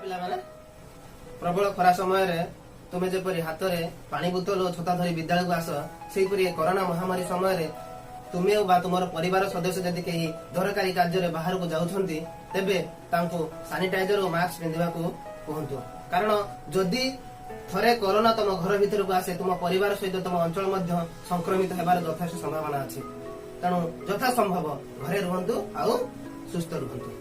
ପିଲାମାନେ, ପ୍ରବଳ ଖରା ସମୟରେ ତୁମେ ଯେପରି ହାତରେ ପାଣି ବୋତଲ ଓ ଛତା ଧରି ବିଦ୍ୟାଳୟକୁ ଆସ, ସେହିପରି ଏ କରୋନା ମହାମାରୀ ସମୟରେ ତୁମେ ବା ତୁମର ପରିବାର ସଦସ୍ୟ ଯଦି କେହି ଦରକାରୀ କାର୍ଯ୍ୟରେ ବାହାରକୁ ଯାଉଛନ୍ତି, ତେବେ ତାଙ୍କୁ ସାନିଟାଇଜର ଓ ମାସ୍କ ପିନ୍ଧିବାକୁ କୁହନ୍ତୁ। କାରଣ ଯଦି ଥରେ କରୋନା ତମ ଘର ଭିତରକୁ ଆସେ, ତୁମ ପରିବାର ସହିତ ତୁମ ଅଞ୍ଚଳ ମଧ୍ୟ ସଂକ୍ରମିତ ହେବାର ଯଥେଷ୍ଟ ସମ୍ଭାବନା ଅଛି। ତେଣୁ ଯଥା ସମ୍ଭବ ଘରେ ରୁହନ୍ତୁ ଆଉ ସୁସ୍ଥ ରୁହନ୍ତୁ।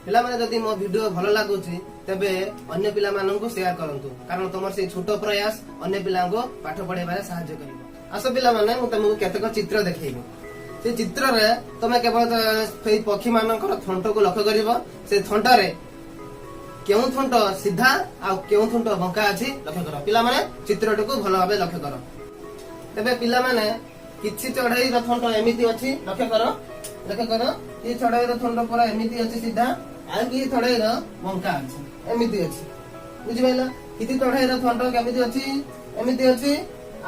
ପିଲାମାନେ, ଯଦି ମୋ ଭିଡିଓ ଭଲ ଲାଗୁଛି, ତେବେ ଅନ୍ୟ ପିଲାମାନଙ୍କୁ ସେୟାର କରନ୍ତୁ, କାରଣ ତମର ସେଇ ଛୋଟ ପ୍ରୟାସ ଅନ୍ୟ ପିଲାଙ୍କୁ ପାଠ ପଢେଇବାରେ ସାହାଯ୍ୟ କରିବ। ଆସ ପିଲାମାନେ, ମୁଁ ତମକୁ କେତେକ ଚିତ୍ର ଦେଖେଇବି। ସେ ଚିତ୍ରରେ ତମେ କେବଳ ସେଇ ପକ୍ଷୀ ମାନଙ୍କର ଥଣ୍ଟକୁ ଲକ୍ଷ୍ୟ କରିବ। ସେ ଥଣ୍ଟରେ କେଉଁ ଥଣ୍ଟ ସିଧା ଆଉ କେଉଁ ଥଣ୍ଟ ବଙ୍କା ଅଛି, ଲକ୍ଷ୍ୟ କର। ପିଲାମାନେ, ଚିତ୍ରଟିକୁ ଭଲ ଭାବେ ଲକ୍ଷ୍ୟ କର। ତେବେ ପିଲାମାନେ, କିଛି ଚଢେଇର ଥଣ୍ଟ ଏମିତି ଅଛି, ଲକ୍ଷ୍ୟ କର, ଲକ୍ଷ୍ୟ କର। କିଛି ଚଢେଇର ଥଣ୍ଟ ପୁରା ଏମିତି ଅଛି ସିଧା, ଆଉ କିଛି ଚଢେଇର ବଙ୍କା ଅଛି, ଏମିତି ଅଛି। ବୁଝିପାରିଲ? କିଛି ଚଢେଇର ଥଣ୍ଟ କେମିତି ଅଛି? ଏମିତି ଅଛି।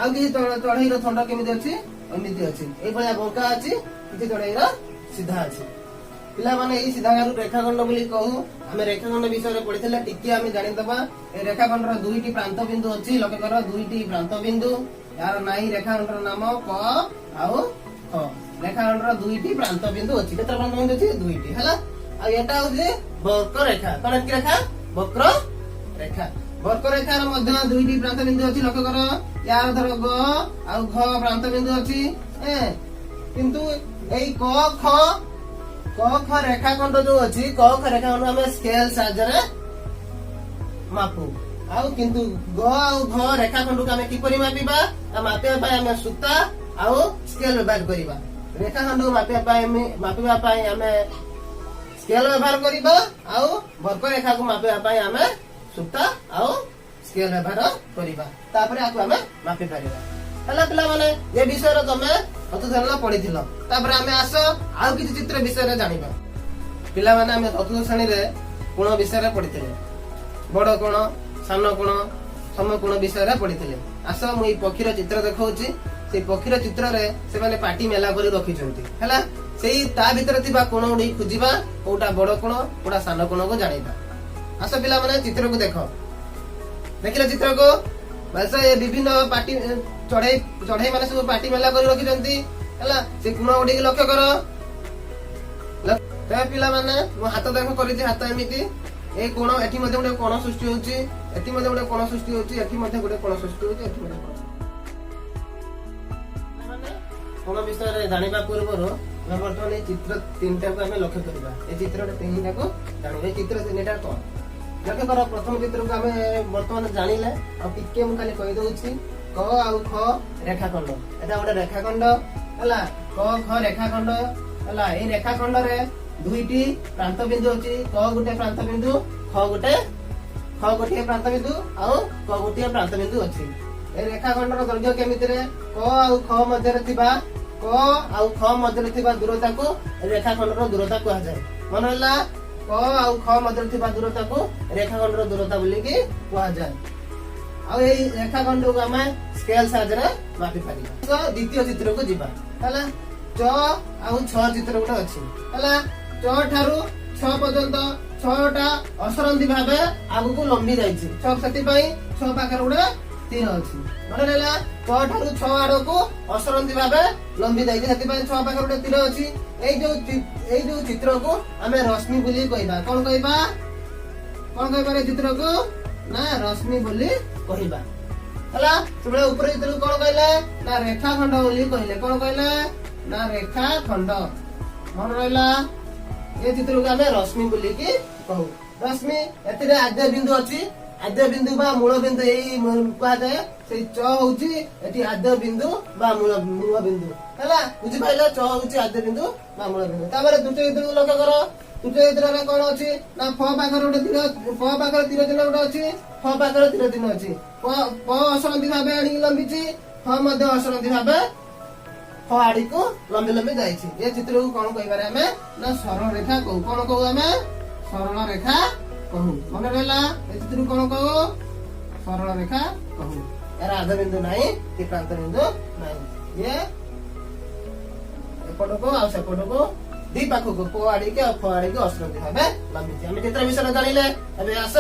ଆଉ କିଛି ଚଢେଇର ଥଣ୍ଟ କେମିତି ଅଛି? ଏମିତି ଅଛି, ଏଇଭଳିଆ ବଙ୍କା ଅଛି। କିଛି ଚଢେଇର ସିଧା ଅଛି। ପିଲାମାନେ, ଏଇ ସିଧାଗାରୁ ରେଖାଖଣ୍ଡ ବୋଲି କହୁ। ଆମେ ରେଖାଖଣ୍ଡ ବିଷୟରେ ପଢିଥିଲେ, ଟିକେ ଆମେ ଜାଣିଦବା। ଏ ରେଖାଖଣ୍ଡର ଦୁଇଟି ପ୍ରାନ୍ତ ବିନ୍ଦୁ ଅଛି, ଲକ୍ଷ୍ୟ କର, ଦୁଇଟି ପ୍ରାନ୍ତ ବିନ୍ଦୁ। ଏହାର ନାହିଁ ରେଖାଖଣ୍ଡର ନାମ କ ଆଉ ଖ। ରେଖାଖଣ୍ଡର ଦୁଇଟି ପ୍ରାନ୍ତ ବିନ୍ଦୁ ଅଛି। କେତେ ପ୍ରାନ୍ତ ବିନ୍ଦୁ ଅଛି? ଦୁଇଟି। ହେଲା? ଆଉ ଏଟା ହଉଛି ବକ୍ର ରେଖା। କଣ କି ରେଖା? ବକ୍ର ରେଖା। ବକ୍ର ରେଖାର ମଧ୍ୟ ଦୁଇଟି ପ୍ରାନ୍ତ ବିନ୍ଦୁ ଅଛି, ଲକ୍ଷ୍ୟ କର। ୟାର ଧର ଗ ଆଉ ଘ ପ୍ରାନ୍ତ ବିନ୍ଦୁ ଅଛି। କିନ୍ତୁ ଏଇ କ ଖ, କ ଖ ରେଖାଖଣ୍ଡ ଯୋଉ ଅଛି, କ ଖ ରେଖାଖଣ୍ଡ ଆମେ ସ୍କେଲ ସାହାଯ୍ୟରେ ମାପୁ। ଆଉ କିନ୍ତୁ ଗ ଆଉ ଘ ରେଖାଖଣ୍ଡକୁ ଆମେ କିପରି ମାପିବା? ନା, ମାପିବା ପାଇଁ ଆମେ ସୂତା ଆଉ ସ୍କେଲ ବ୍ୟବହାର କରିବା। ରେଖାଖଣ୍ଡକୁ ମାପିବା ପାଇଁ ଆମେ ସ୍କେଲ ବ୍ୟବହାର କରିବା ଆଉ ବର୍ଗ ରେଖାକୁ ମାପିବା ପାଇଁ ଆମେ ସୂତା ଆଉ ସ୍କେଲ ବ୍ୟବହାର କରିବା। ତାପରେ ଆକୁ ଆମେ ମାପି ପାରିବା। ହେଲା ପିଲାମାନେ, ଏ ବିଷୟରେ ତମେ ଚତୁର୍ଥ ଶ୍ରେଣୀରେ ପଢିଥିଲ। ତାପରେ ଆମେ ଆସ ଆଉ କିଛି ଚିତ୍ର ବିଷୟରେ ଜାଣିବା। ପିଲାମାନେ, ଆମେ ଚତୁର୍ଥ ଶ୍ରେଣୀରେ କୋଣ ବିଷୟରେ ପଢିଥିଲେ। ବଡ କୋଣ, ସାନ କୋଣ, ସମକୋଣ ବିଷୟରେ ପଢିଥିଲେ। ଆସ, ମୁଁ ଏଇ ପକ୍ଷୀର ଚିତ୍ର ଦେଖାଉଛି। ସେଇ ପକ୍ଷୀର ଚିତ୍ରରେ ସେମାନେ ପାଟି ମେଲା କରି ରଖିଛନ୍ତି। ହେଲା? ସେଇ ତା ଭିତରେ ଥିବା କୋଣ ଗୁଡିକ ଖୋଜିବା। କୋଉଟା ବଡ କୋଣ, କୋଉଟା ସାନ କୋଣକୁ ଜାଣିବା। ଆସ ପିଲାମାନେ, ଚିତ୍ରକୁ ଦେଖ। ଦେଖିଲ ଚିତ୍ରକୁ? ବାସ, ଏ ବିଭିନ୍ନ ପାଟି ଚଢେଇ, ଚଢେଇ ମାନେ ସବୁ ପାଟି ମେଲା କରି ରଖିଛନ୍ତି। ହେଲା? ସେ କୋଣ ଗୁଡିକ ଲକ୍ଷ୍ୟ କର। ତେବେ ପିଲାମାନେ, ମୁଁ ହାତ ଦେଖ କରିଛି, ହାତ ଏମିତି। ଏଇ କୋଣ, ଏଠି ମଧ୍ୟ ଗୋଟେ କୋଣ ସୃଷ୍ଟି ହଉଛି, ଏଠି ମଧ୍ୟ ଗୋଟେ କୋଣ ସୃଷ୍ଟି ହଉଛି, ଏଠି ମଧ୍ୟ ଗୋଟେ କୋଣ ସୃଷ୍ଟି ହଉଛି, ଏଠି ମଧ୍ୟ କୋଣ। ପିଲାମାନେ, କୋଣ ବିଷୟରେ ଜାଣିବା ପୂର୍ବରୁ ଆମେ ବର୍ତ୍ତମାନ ଏଇ ଚିତ୍ର ତିନିଟାକୁ ଆମେ ଲକ୍ଷ୍ୟ କରିବା। ଏଇ ଚିତ୍ରଟା ତିନିଟାକୁ ଜାଣିବା। ଏଇ ଚିତ୍ର ତିନିଟା କଣ, ଲକ୍ଷ୍ୟ କର। ପ୍ରଥମ ଚିତ୍ରକୁ ଆମେ ବର୍ତ୍ତମାନ ଜାଣିଲେ, ଆଉ ଟିକେ ମୁଁ ଖାଲି କହିଦଉଛି। କ ଆଉ ଖ ରେଖାଖଣ୍ଡ, ଏଟା ଗୋଟେ ରେଖାଖଣ୍ଡ। ହେଲା? କ ଖ ରେଖାଖଣ୍ଡ ହେଲା। ଏଇ ରେଖାଖଣ୍ଡରେ ଦୁଇଟି ପ୍ରାନ୍ତ ବିନ୍ଦୁ ଅଛି। କ ଗୋଟେ ପ୍ରାନ୍ତ ବିନ୍ଦୁ, ଖ ଗୋଟେ, ଖ ଗୋଟିଏ ପ୍ରାନ୍ତ ବିନ୍ଦୁ ଆଉ କ ଗୋଟିଏ ପ୍ରାନ୍ତ ବିନ୍ଦୁ ଅଛି। ଏ ରେଖାଖଣ୍ଡର ଦୈର୍ଘ୍ୟ କେମିତିରେ? କ ଆଉ ଖ ମଧ୍ୟରେ ଥିବା, କ ଆଉ ଖ ମଧ୍ୟରେ ଥିବା ଦୂରତାକୁ ରେଖାଖଣ୍ଡର ଦୂରତା କୁହାଯାଏ। ମନେ ହେଲା? କ ଆଉ ଖ ମଧ୍ୟରେ ଥିବା ଦୂରତାକୁ ରେଖାଖଣ୍ଡର ଦୂରତା ବୋଲିକି କୁହାଯାଏ। ଆଉ ଏଇ ରେଖାଖଣ୍ଡକୁ ଆମେ ସ୍କେଲ ସାହାଯ୍ୟରେ ମାପି ପାରିବା। ତ ଦ୍ୱିତୀୟ ଚିତ୍ରକୁ ଯିବା। ହେଲା? ଚ ଆଉ ଛଅ ଚିତ୍ର ଗୋଟେ ଅଛି। ହେଲା? ଚ ଠାରୁ ଛଅ ପର୍ଯ୍ୟନ୍ତ ଛଅଟା ଅସରନ୍ତି ଭାବେ ଆଗକୁ ଲମ୍ବି ଯାଇଛି ଛଅ, ସେଥିପାଇଁ ଛଅ ପାଖରେ ଗୋଟେ ତୀର ଅଛି। ମନେ ରହିଲା? ଚ ଠାରୁ ଛଅ ଆଡକୁ ଅସରନ୍ତି ଭାବେ ଲମ୍ବି ଯାଇଛି, ସେଥିପାଇଁ ଛଅ ପାଖରେ ଗୋଟେ ତୀର ଅଛି। ଏଇ ଯୋଉ ଚିତ୍ରକୁ ଆମେ ରଶ୍ମି ବୋଲି କହିବା। କଣ କହିବା? କଣ କହିବା ଏ ଚିତ୍ରକୁ? ନା, ରଶ୍ମି ବୋଲି କହିବା। ହେଲା? ସେବେଳେ ଉପରେ ଚିତ୍ରକୁ କଣ କହିଲେ? ନା, ରେଖାଖଣ୍ଡ ବୋଲି କହିଲେ। କଣ କହିଲେ? ନା, ରେଖାଖଣ୍ଡ। ମନେ ରହିଲା? ଏ ଚିତ୍ରକୁ ଆମେ ରଶ୍ମି ବୋଲିକି କହୁ। ରଶ୍ମି, ଏଥିରେ ଆଦ୍ୟ ବିନ୍ଦୁ ଅଛି। ଆଦ୍ୟ ବିନ୍ଦୁ ବା ମୂଳ ବିନ୍ଦୁ ଏଇ କୁହାଯାଏ। ସେଇ ଚ ହଉଛି ଏଠି ଆଦ୍ୟ ବିନ୍ଦୁ ବା ମୂଳ ବିନ୍ଦୁ। ହେଲା? ବୁଝିପାରିଲ? ଚ ହଉଛି ଆଦ୍ୟ ବିନ୍ଦୁ ବା ମୂଳ ବିନ୍ଦୁ। ତାପରେ ତୃତୀୟ ଚିତ୍ରକୁ ଲକ୍ଷ୍ୟ କର। ତୃତୀୟ ଚିତ୍ରରେ କଣ ଅଛି? ନା, ଫ ପାଖରେ ଗୋଟେ ତୀର, ଫ ପାଖରେ ତୀର ଚିହ୍ନ ଗୋଟେ ଅଛି, ଫ ପାଖରେ ତୀର ଚିହ୍ନ ଅଛି। ପ, ପ ଅସରନ୍ତି ଭାବେ ଆଣିକି ଲମ୍ବିଛି, ଫ ମଧ୍ୟ ଅସରନ୍ତି ଭାବେ ଫ ଆଡିକୁ ଲମ୍ବି ଲମ୍ବି ଯାଇଛି। ଏ ଚିତ୍ରକୁ କଣ କହିପାରେ ଆମେ? ନା, ସରଳ ରେଖା କହୁ। କଣ କହୁ ଆମେ? ସରଳ ରେଖା କହୁ। ମନେ ରହିଲା? ଏ ଚିତ୍ରକୁ କଣ କହୁ? ସରଳ ରେଖା କହୁ। ଏହାର ଆଦ୍ୟ ବିନ୍ଦୁ ନାହିଁ କି ପ୍ରାନ୍ତ ବିନ୍ଦୁ ନାହିଁ। ଇଏ ଏପଟକୁ ଆଉ ସେପଟକୁ ଦି ପାଖକୁ କ ଆଡିକି ଆଉ ଖ ଆଡିକି ଅଶ୍ରନ୍ତି ଭାବେ ଲମ୍ବିଛି। ଆମେ ଚିତ୍ର ବିଷୟରେ ଜାଣିଲେ, ଏବେ ଆସ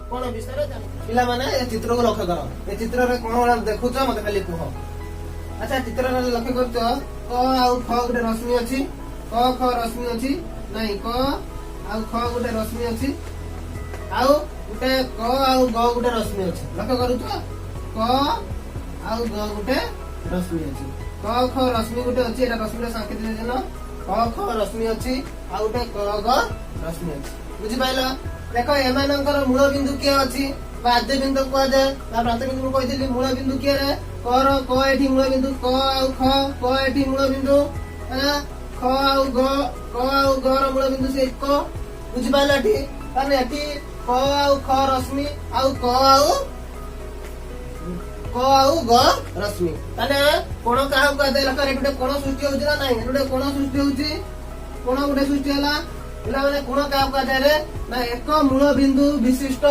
କୋଣ ବିଷୟରେ ଜାଣିଲେ। ପିଲାମାନେ, ଏ ଚିତ୍ରକୁ ଲକ୍ଷ୍ୟ କର। ଏ ଚିତ୍ରରେ କଣ କଣ ଦେଖୁଛ, ମତେ ଖାଲି କୁହ। ଆଚ୍ଛା, ଚିତ୍ରରେ ଲକ୍ଷ୍ୟ କରୁଛ, କ ଆଉ ଖ ଗୋଟେ ରଶ୍ମି ଅଛି। କ ଖ ରଶ୍ମି ଅଛି ନାଇଁ? କ ଆଉ ଖ ଗୋଟେ ରଶ୍ମି ଅଛି, ଆଉ ଗୋଟେ କ ଆଉ ଗ ଗୋଟେ ରଶ୍ମି ଅଛି। ଲକ୍ଷ୍ୟ କରୁଛ? କ ଆଉ ଗ ଗୋଟେ ରଶ୍ମି ଅଛି। କ ଖ ରଶ୍ମି ଗୋଟେ ଅଛି। ଏଟା ରଶ୍ମିର ସାଙ୍କେତିକ ଚିହ୍ନ। କ ଖ ରଶ୍ମି ଅଛି, ଆଉ ଗୋଟେ କ ଗ ରଶ୍ମି ଅଛି। ବୁଝିପାରିଲ? ଦେଖ, ଏମାନଙ୍କର ମୂଳ ବିନ୍ଦୁ କିଏ ଅଛି ବା ଆଦ୍ୟ ବିନ୍ଦୁ କୁହାଯାଏ ବା ପ୍ରାନ୍ତ ବିନ୍ଦୁ ମୁଁ କହିଥିଲି। ମୂଳ ବିନ୍ଦୁ କିଏ ରେ? କ ର କ ଏଠି ମୂଳ ବିନ୍ଦୁ। କ ଆଉ ଖ, କ ଏଠି ମୂଳ ବିନ୍ଦୁ ହେଲା। ଖ ଆଉ ଗ, କ ଆଉ ଗ ର ମୂଳ ବିନ୍ଦୁ ସେଇ କ। ବୁଝିପାରିଲ ଏଠି? ତାହେଲେ ଏଠି କ ଆଉ ଖ ରଶ୍ମି ଆଉ କ ଆଉ ଗ ରଶ୍ମି। ତାହେଲେ କୋଣ କାହାକୁ କୁହାଯାଏ? ଲକ୍ଷ୍ୟ, ଏଠି ଗୋଟେ କୋଣ ସୃଷ୍ଟି ହଉଛି ନା ନାଇଁ? ଏଠି ଗୋଟେ କୋଣ ସୃଷ୍ଟି ହଉଛି। କୋଣ ଗୋଟେ ସୃଷ୍ଟି ହେଲା। ପିଲାମାନେ, କୋଣ କାହାକୁ କୁହାଯାଏ ରେ? ନା, ଏକ ମୂଳ ବିନ୍ଦୁ ବିଶିଷ୍ଟ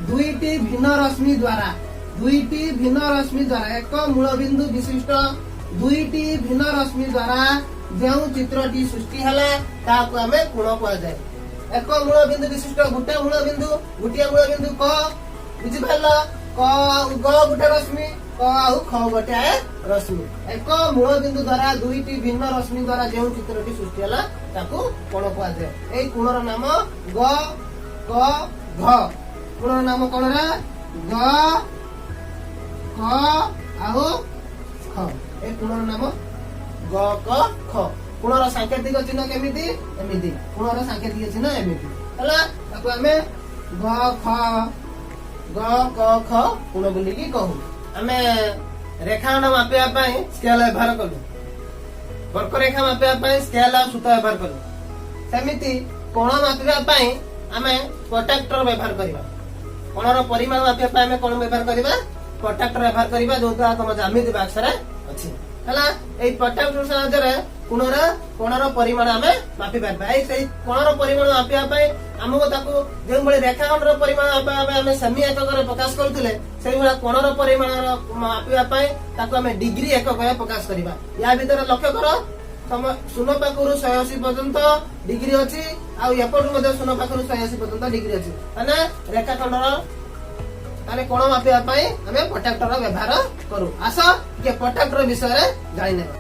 ଦୁଇଟି ଭିନ୍ନ ରଶ୍ମି ଦ୍ଵାରା, ଦୁଇଟି ଭିନ୍ନ ରଶ୍ମି ଦ୍ଵାରା, ଏକ ମୂଳ ବିନ୍ଦୁ ବିଶିଷ୍ଟ ଦୁଇଟି ଭିନ୍ନ ରଶ୍ମି ଦ୍ଵାରା ଯେଉଁ ଚିତ୍ରଟି ସୃଷ୍ଟି ହେଲା, ତାହାକୁ ଆମେ କୋଣ କୁହାଯାଏ। ଏକ ମୂଳ ବିନ୍ଦୁ ବିଶିଷ୍ଟ, ଗୋଟେ ମୂଳ ବିନ୍ଦୁ, ଗୋଟିଏ ମୂଳ ବିନ୍ଦୁ କ। ବୁଝିପାରିଲ? କ ଆଉ ଗ ଗୋଟେ ରଶ୍ମି, କ ଆଉ ଖ ଗୋଟାଏ ରଶ୍ମି। ଏକ ମୂଳ ବିନ୍ଦୁ ଦ୍ଵାରା ଦୁଇଟି ଭିନ୍ନ ରଶ୍ମି ଦ୍ଵାରା ଯେଉଁ ଚିତ୍ରଟି ସୃଷ୍ଟି ହେଲା, ତାକୁ କୋଣ କୁହାଯାଏ। ଏଇ କୋଣର ନାମ ଗ କ ଘ। କୋଣର ନାମ କଣ ରେ? ଗ, କ ଆଉ ଖ। ଏ କୋଣର ନାମ ଗ କ ଖ। କୋଣର ସାଙ୍କେତିକ ଚିହ୍ନ କେମିତି? ଏମିତି। କୋଣର ସାଙ୍କେତିକ ଚିହ୍ନ ଏମିତି ହେଲା। ତାକୁ ଆମେ ଗ ଖ, ଗ କ ଖ କୋଣ ବୋଲିକି କହୁ। ଆମେ ରେଖାଖଣ୍ଡ ମାପିବା ପାଇଁ ସ୍କେଲ ବ୍ୟବହାର କଲୁ, ବକ୍ରରେଖା ମାପିବା ପାଇଁ ସ୍କେଲ ଆଉ ସୂତା ବ୍ୟବହାର କଲୁ। ସେମିତି କୋଣ ମାପିବା ପାଇଁ ଆମେ ପ୍ରୋଟ୍ରାକ୍ଟର ବ୍ୟବହାର କରିବା। କୋଣର ପରିମାଣ ମାପିବା ପାଇଁ ଆମେ କଣ ବ୍ୟବହାର କରିବା? ପ୍ରୋଟ୍ରାକ୍ଟର ବ୍ୟବହାର କରିବା, ଯୋଉଟା ତମ ଜ୍ୟାମିତି ବାକ୍ସରେ ଅଛି। ହେଲା, ଏଇ ପ୍ରୋଟ୍ରାକ୍ଟର ସାହାଯ୍ୟରେ କୋଣର ପରିମାଣ ଆମେ ମାପି ପାରିବା। ଏଇ ସେଇ କୋଣର ପରିମାଣ ମାପିବା ପାଇଁ ଆମକୁ ତାକୁ ଯେଉଁଭଳି ରେଖାଖଣ୍ଡର ପରିମାଣ ମାପିବା ପାଇଁ ଆମେ ସେମି ଏକକରେ ପ୍ରକାଶ କରୁଥିଲେ, ସେଇଭଳିଆ କୋଣର ପରିମାଣର ମାପିବା ପାଇଁ ତାକୁ ଆମେ ଡିଗ୍ରୀ ଏକକରେ ପ୍ରକାଶ କରିବା। ୟା ଭିତରେ ଲକ୍ଷ୍ୟ କର, ତମ ଶୂନ ପାଖରୁ 180 ପର୍ଯ୍ୟନ୍ତ ଡିଗ୍ରୀ ଅଛି, ଆଉ ଏପଟୁ ମଧ୍ୟ ଶୂନ ପାଖରୁ 180 ପର୍ଯ୍ୟନ୍ତ ଡିଗ୍ରୀ ଅଛି। ମାନେ ରେଖାଖଣ୍ଡର, ତାହେଲେ କୋଣ ମାପିବା ପାଇଁ ଆମେ ପ୍ରୋଟ୍ରାକ୍ଟର ବ୍ୟବହାର କରୁ। ଆସ ଟିକେ ପ୍ରୋଟ୍ରାକ୍ଟର ବିଷୟରେ ଜାଣିନେବା।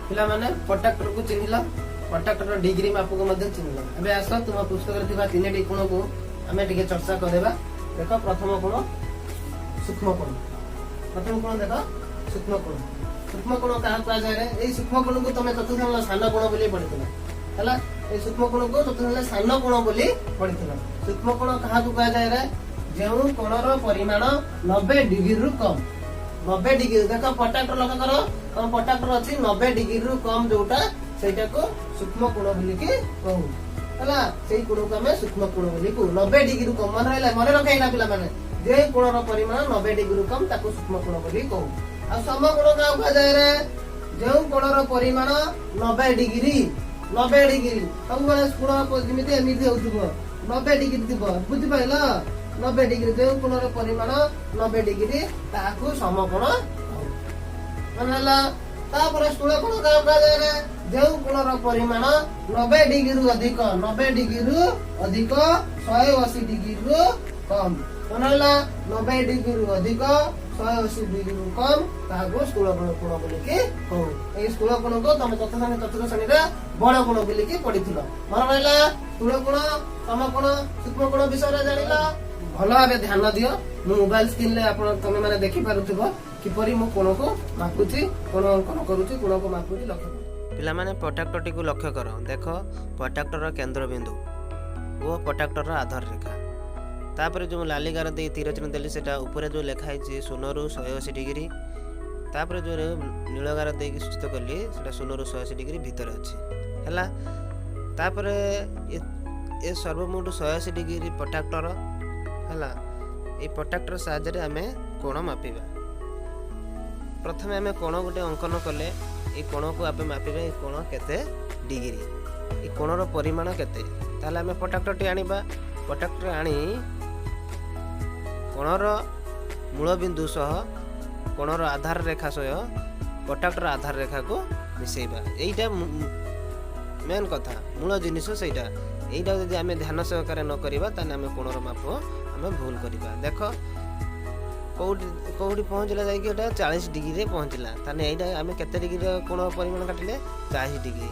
ପିଲାମାନେ, ପ୍ରୋଟ୍ରାକ୍ଟରକୁ ଚିହ୍ନିଲ, ପ୍ରୋଟ୍ରାକ୍ଟର ଡିଗ୍ରୀ ମାପକୁ ମଧ୍ୟ ଚିହ୍ନିଲ। ଏବେ ଆସ, ତୁମ ପୁସ୍ତକରେ ଥିବା ତିନିଟି କୋଣକୁ ଆମେ ଟିକେ ଚର୍ଚ୍ଚା କରିବା। ଦେଖ, ପ୍ରଥମ କୋଣ ସୂକ୍ଷ୍ମ କୋଣ। ପ୍ରଥମ କୋଣ ଦେଖ, ସୂକ୍ଷ୍ମ କୋଣ। ସୂକ୍ଷ୍ମ କୋଣ କାହାକୁ କୁହାଯାଏ ରେ? ଏଇ ସୂକ୍ଷ୍ମ କୋଣକୁ ତମେ ଚତୁର୍ଥ ଶ୍ରେଣୀର ସାନ କୋଣ ବୋଲି ପଢିଥିଲ। ହେଲା, ଏଇ ସୂକ୍ଷ୍ମ କୋଣକୁ ଚତୁର୍ଥ ଶ୍ରେଣୀର ସାନ କୋଣ ବୋଲି ପଢିଥିଲ। ସୂକ୍ଷ୍ମ କୋଣ କାହାକୁ କୁହାଯାଏ ରେ? ଯେଉଁ କୋଣର ପରିମାଣ 90 ଡିଗ୍ରୀରୁ କମ। 90 ଡିଗ୍ରୀ। ଦେଖ, ପ୍ରୋଟ୍ରାକ୍ଟର ଲକ୍ଷ୍ୟ କର, ତମ ପ୍ରୋଟ୍ରାକ୍ଟର ଅଛି। 90 ଡିଗ୍ରୀରୁ କମ ଯୋଉଟା, ସେଇଟାକୁ ସୂକ୍ଷ୍ମ କୋଣ ବୋଲିକି କହୁ। ହେଲା, ସେଇ କୋଣକୁ ଆମେ ସୂକ୍ଷ୍ମ କୋଣ ବୋଲି କହୁ। 90 ଡିଗ୍ରୀରୁ କମ, ମନେ ରହିଲା? ମନେ ରଖେଇଲା ପିଲାମାନେ, ଯେଉଁ କୋଣର ପରିମାଣ 90 ଡିଗ୍ରୀରୁ କମ, ତାକୁ ସୂକ୍ଷ୍ମ କୋଣ ବୋଲି କହୁ। ଆଉ ସମକୋଣ କାହାକୁ କୁହାଯାଏ ରେ? ଯେଉଁ କୋଣର ପରିମାଣ 90 ଡିଗ୍ରୀ, 90 ଡିଗ୍ରୀ। ସବୁବେଳେ କୋଣ ଯେମିତି ଏମିତି ହଉଥିବ, 90 ଡିଗ୍ରୀ ଥିବ। ବୁଝିପାରିଲ? 90 ଡିଗ୍ରୀ। ଯେଉଁ କୋଣର ପରିମାଣ 90 ଡିଗ୍ରୀ, ତାହାକୁ ସମକୋଣ କହୁ। ମନେ ହେଲା? ତାପରେ ସ୍ଥୂଳ କୋଣ କାହାକୁ କୁହାଯାଏ ରେ? ଯେଉଁ କୋଣର ପରିମାଣ 90 ଡିଗ୍ରୀରୁ ଅଧିକ, 90 ଡିଗ୍ରୀରୁ ଅଧିକ, 180 ଡିଗ୍ରୀରୁ କମ। ମନେ ହେଲା? 90 ଡିଗ୍ରୀରୁ ଅଧିକ, 180 ଡିଗ୍ରୀରୁ କମ, ତାହାକୁ ସ୍ଥୂଳ କୋଣ କୋଣ ବୋଲିକି କହୁ। ଏଇ ସ୍ଥୂଳ କୋଣକୁ ତମେ ଚତୁର୍ଥ ଶ୍ରେଣୀରେ ବଡ କୋଣ ବୋଲିକି ପଢିଥିଲ। ମନେ ରହିଲା? ସ୍ଥୂଳ କୋଣ, ସମକୋଣ, ସୂକ୍ଷ୍ମ କୋଣ ବିଷୟରେ ଜାଣିଲ। ଭଲ ଭାବେ ଧ୍ୟାନ ଦିଅ। ମୁଁ ମୋବାଇଲ ସ୍କ୍ରିନରେ ଆପଣ ତମେ ମାନେ ଦେଖିପାରୁଥିବ କିପରି ମୁଁ କୋଣକୁ ମାପୁଛି, କୋଣ ଅଙ୍କନ କରୁଛି, କୋଣକୁ ମାପୁଛି। ଲକ୍ଷ୍ୟ କର ପିଲାମାନେ, ପ୍ରୋଟ୍ରାକ୍ଟରଟିକୁ ଲକ୍ଷ୍ୟ କର। ଦେଖ, ପ୍ରୋଟ୍ରାକ୍ଟରର କେନ୍ଦ୍ରବିନ୍ଦୁ ଓ ପ୍ରୋଟ୍ରାକ୍ଟରର ଆଧାର ରେଖା। ତାପରେ ଯେଉଁ ଲାଲି ଗାର ଦେଇ ତୀର ଚିହ୍ନ ଦେଲି, ସେଟା ଉପରେ ଯେଉଁ ଲେଖା ହେଇଛି 0ରୁ 180 ଡିଗ୍ରୀ। ତାପରେ ଯେଉଁ ନୀଳ ଗାର ଦେଇକି ସୂଚିତ କଲି, ସେଟା 0ରୁ 180 ଡିଗ୍ରୀ ଭିତରେ ଅଛି। ହେଲା, ତାପରେ ଏ ସର୍ବମୋଟ 180 ଡିଗ୍ରୀ ପ୍ରୋଟ୍ରାକ୍ଟର। ହେଲା, ଏଇ ପ୍ରୋଟ୍ରାକ୍ଟର ସାହାଯ୍ୟରେ ଆମେ କୋଣ ମାପିବା। ପ୍ରଥମେ ଆମେ କୋଣ ଗୋଟେ ଅଙ୍କନ କଲେ। ଏଇ କୋଣକୁ ଆମେ ମାପିବା, ଏଇ କୋଣ କେତେ ଡିଗ୍ରୀ, ଏ କୋଣର ପରିମାଣ କେତେ। ତାହେଲେ ଆମେ ପ୍ରୋଟ୍ରାକ୍ଟରଟି ଆଣିବା। ପ୍ରୋଟ୍ରାକ୍ଟର ଆଣି କୋଣର ମୂଳ ବିନ୍ଦୁ ସହ କୋଣର ଆଧାର ରେଖା ସହ ପ୍ରଟ୍ରାକ୍ଟର ଆଧାର ରେଖାକୁ ମିଶାଇବା। ଏଇଟା ମେନ୍ କଥା, ମୂଳ ଜିନିଷ ସେଇଟା। ଏଇଟା ଯଦି ଆମେ ଧ୍ୟାନ ସହକାରେ ନ କରିବା, ତାହେଲେ ଆମେ କୋଣର ମାପ ଆମେ ଭୁଲ କରିବା। ଦେଖ, କେଉଁଠି କେଉଁଠି ପହଞ୍ଚିଲା ଯାଇକି? ଏଇଟା 40 ଡିଗ୍ରୀରେ ପହଞ୍ଚିଲା। ତାହେଲେ ଏଇଟା ଆମେ କେତେ ଡିଗ୍ରୀର କୋଣ ପରିମାଣ କାଟିଲେ? 40 ଡିଗ୍ରୀ।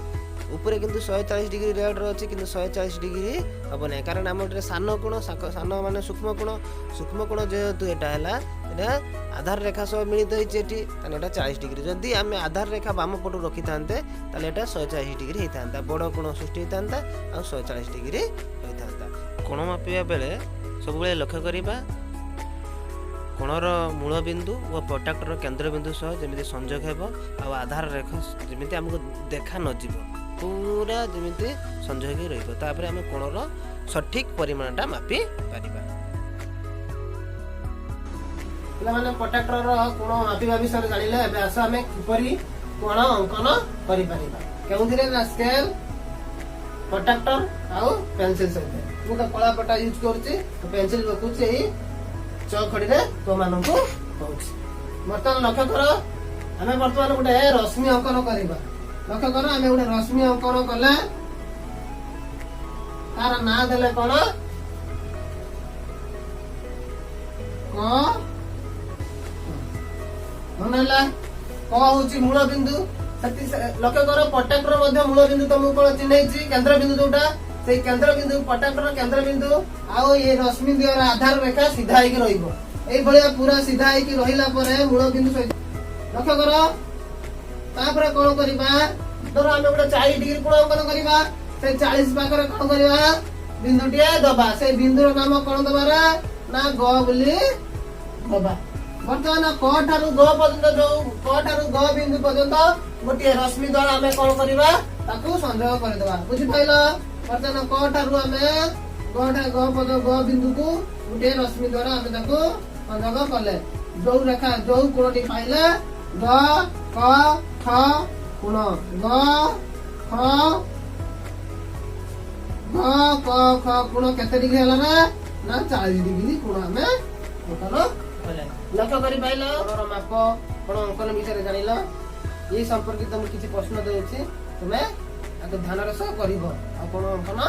ଉପରେ କିନ୍ତୁ 140 ଡିଗ୍ରୀ ରେଡ଼୍ର ଅଛି, କିନ୍ତୁ 140 ଡିଗ୍ରୀ ହେବ ନାହିଁ, କାରଣ ଆମର ଏଇଟା ସାନ କୋଣ। ସାନ ମାନେ ସୂକ୍ଷ୍ମ କୋଣ। ସୂକ୍ଷ୍ମ କୋଣ ଯେହେତୁ ଏଇଟା ହେଲା, ଏଇଟା ଆଧାର ରେଖା ସହ ମିଳିତ ହେଇଛି ଏଠି, ତାହେଲେ ଏଇଟା 40 ଡିଗ୍ରୀ। ଯଦି ଆମେ ଆଧାର ରେଖା ବାମ ପଟୁ ରଖିଥାନ୍ତେ, ତାହେଲେ ଏଇଟା 140 ଡିଗ୍ରୀ ହେଇଥାନ୍ତା, ବଡ଼ କୋଣ ସୃଷ୍ଟି ହେଇଥାନ୍ତା ଆଉ 140 ଡିଗ୍ରୀ ହୋଇଥାନ୍ତା। କୋଣ ମାପିବା ବେଳେ ସବୁବେଳେ ଲକ୍ଷ୍ୟ କରିବା, କୋଣର ମୂଳ ବିନ୍ଦୁ ଓ ପ୍ରଟ୍ରାକ୍ଟର କେନ୍ଦ୍ରବିନ୍ଦୁ ସହ ଯେମିତି ସଂଯୋଗ ହେବ ଆଉ ଆଧାର ରେଖା ଯେମିତି ଆମକୁ ଦେଖା ନଯିବ, ପୁରା ଯେମିତି ସଂଯୋଗ ହେଇକି ରହିବ। ତାପରେ ଆମେ କୋଣର ସଠିକ୍ ପରିମାଣଟା ମାପି ପାରିବା। ପିଲାମାନେ, ପ୍ରଟ୍ରାକ୍ଟରର କୋଣ ମାପିବା ବିଷୟରେ ଜାଣିଲେ। ଏବେ ଆସ, ଆମେ କିପରି କୋଣ ଅଙ୍କନ କରିପାରିବା। କେଉଁଥିରେ ନା ସ୍କେଲ, ପ୍ରଟ୍ରାକ୍ଟର ଆଉ ପେନସିଲ ସହିତ। ମୁଁ ତ କଳା ପଟା ୟୁଜ କରୁଛି, ପେନସିଲ ରଖୁଛି, ଏଇ ଚଖଡିରେ ତୁମମାନଙ୍କୁ କହୁଛି। ବର୍ତ୍ତମାନ ଲକ୍ଷ୍ୟ କର, ଆମେ ବର୍ତ୍ତମାନ ଗୋଟେ ରଶ୍ମି ଅଙ୍କନ କରିବା। ଲକ୍ଷ୍ୟ କର, ଆମେ ଗୋଟେ ରଶ୍ମି ଅଙ୍କନ କଲେ, ତାର ନାଁ ଦେଲେ କଣ? କ। ମନେ ହେଲା? କ ହଉଛି ମୂଳ ବିନ୍ଦୁ। ସେଠି ଲକ୍ଷ୍ୟ କର, ପ୍ରଟ୍ରାକ୍ଟର ମଧ୍ୟ ମୂଳ ବିନ୍ଦୁ ତମକୁ କଣ ଚିହ୍ନେଇଛି? କେନ୍ଦ୍ର ବିନ୍ଦୁ ଯୋଉଟା, ସେଇ କେନ୍ଦ୍ର ବିନ୍ଦୁ, ପ୍ରଟ୍ରାକ୍ଟର କେନ୍ଦ୍ର ବିନ୍ଦୁ ଆଉ ଏ ରଶ୍ମି ଦିଅର ଆଧାର ରେଖା ସିଧା ହେଇକି ରହିବ। ଏଇଭଳିଆ ପୁରା ସିଧା ହେଇକି ରହିଲା ପରେ ମୂଳ ବିନ୍ଦୁ ସହିତ ଲକ୍ଷ୍ୟ କର, ତାପରେ କଣ କରିବା? ଧର ଆମେ ଗୋଟେ 40 ଡିଗ୍ରୀ କୋଣ ଅଙ୍କନ କରିବା। ସେଇ 40 ପାଖରେ କଣ କରିବା? ବିନ୍ଦୁଟିଏ ଦବା। ସେଇ ବିନ୍ଦୁର ନାମ କଣ ଦବାର ନା ଗ ବୋଲି ଦବା। ବର୍ତ୍ତମାନ କ ଠାରୁ ଗ ପର୍ଯ୍ୟନ୍ତ, ଯୋଉ କ ଠାରୁ ଗ ବିନ୍ଦୁ ପର୍ଯ୍ୟନ୍ତ ଗୋଟିଏ ରଶ୍ମି ଦ୍ୱାରା ଆମେ କଣ କରିବା? ତାକୁ ସଂଯୋଗ କରିଦବା। ବୁଝିପାରିଲ? ବର୍ତ୍ତମାନ କ ଠାରୁ ଆମେ ଗ ଠା ଗ ପଦ ଗ ବିନ୍ଦୁକୁ ଗୋଟିଏ ରଶ୍ମି ଦ୍ୱାରା ଆମେ ତାକୁ ସଂଯୋଗ କଲେ, ଯୋଉ ରେଖା, ଯୋଉ କୋଣଟି ପାଇଲେ, ଗ କ ଖ କୋଣ, ଗ ଖ ଗ କ ଖ କୋଣ କେତେ ଡିଗ୍ରୀ ହେଲା ନା? ନା 40 ଡିଗ୍ରୀ କୋଣ ଆମେ ଅଙ୍କନ କଲେ। ଲକ୍ଷ୍ୟ କରିପାରିଲ? କୋଣର ମାପ, କୋଣ ଅଙ୍କନ ବିଷୟରେ ଜାଣିଲ। ଏଇ ସମ୍ପର୍କିତ ମୁଁ କିଛି ପ୍ରଶ୍ନ ଦେଉଛି, ତୁମେ ତାକୁ ଧ୍ୟାନର ସହ କରିବ ଆଉ କୋଣ ଅଙ୍କନ